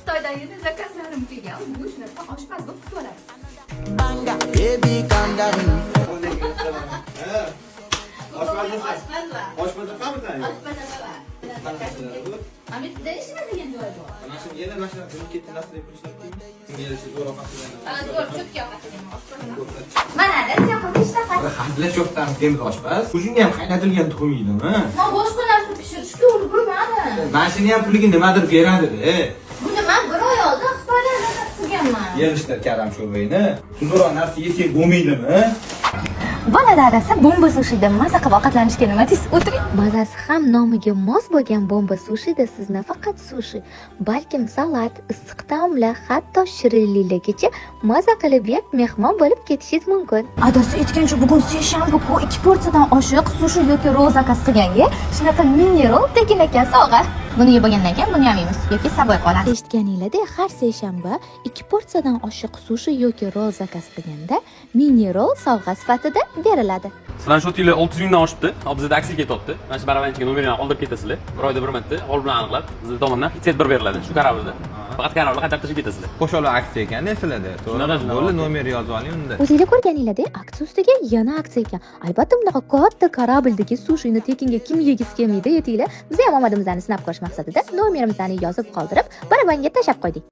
Xitoydan yana zakazlarim kelgan. Bugun shunaqa oshpaz bo'lib kutib olasiz. Baby, calm down. Oshpazlar. Oshpaz qamisan? Amerikada ishlamaydigan joyi bor. Mana shu yana mana shunaqa qilib ketdi, narsa deb ishlab keldim. Shunga zo'r ovqat Ana, zo'r, чётко ovqat yegan oshpaz. Mana, Rossiya qildi ishtaha. Hazillashyapsan, semiz oshpaz. O'shunga ham qaynatilgan tuxum yeydimi? Men boshqa narsa pishirishga ulgurmadim. Mana shuni ham puliga nimadir beradi-da. Buni men bir oy oldin Xitoydan zakaz qilganman. Yig'ishtir karam sho'rvayni. Tuzukroq narsa yesak bo'lmaydimi? Bolalar adasi Bomba Sushida maza qilib ovqatlanishga nima deysiz? O'tiring. Mazasi ham nomiga mos bo'lgan Bomba Sushida siz nafaqat sushi, balkim salat, issiq taomlar, hatto shirinliklargacha maza qilib yeb, mehmon bo'lib ketishingiz mumkin. Adasi aytgancha, bugun seshanba-ku, ikki porsiyadan oshiq sushi yoki roll zakaz qilganga shunaqa mini roll tekin ekan sovg'a. Buni yeb bo'lgandan keyin buni ham yeymiz yoki saboy qoladi. Eshitganinglardek, har seshanba ikki porsiyadan oshiq sushi yoki roll zakaz qilganda mini roll sovg'a sifatida beriladi. Sizlarni счёт inglar 600 mingdan oshibdi. Hozir bizda aksiya ketyapti. Mana shu barabanchiga nomerini qoldirib ketasizlar. Bir oyda bir marta g'olib bilan aniqlab, bizning tomondan set bir beriladi shu корабль da. Faqat корабль ni qaytarib tashlab ketasizlar. Qo'shoqlar aksiya ekan sizlarda. Shunaqa, shunaqa. Bo'ldi, nomer yozib oling unda. O'zinglar ko'rganinglardek, aksiya ustiga yana aksiya ekan. Albatta, bunaqa katta корабль dagi sushini tekinga kim yegisi kelmaydi, aytinglar? Biz ham omadimizni sinab ko'rish maqsadida nomerimizni yozib qoldirib, barabanga tashlab qo'ydik.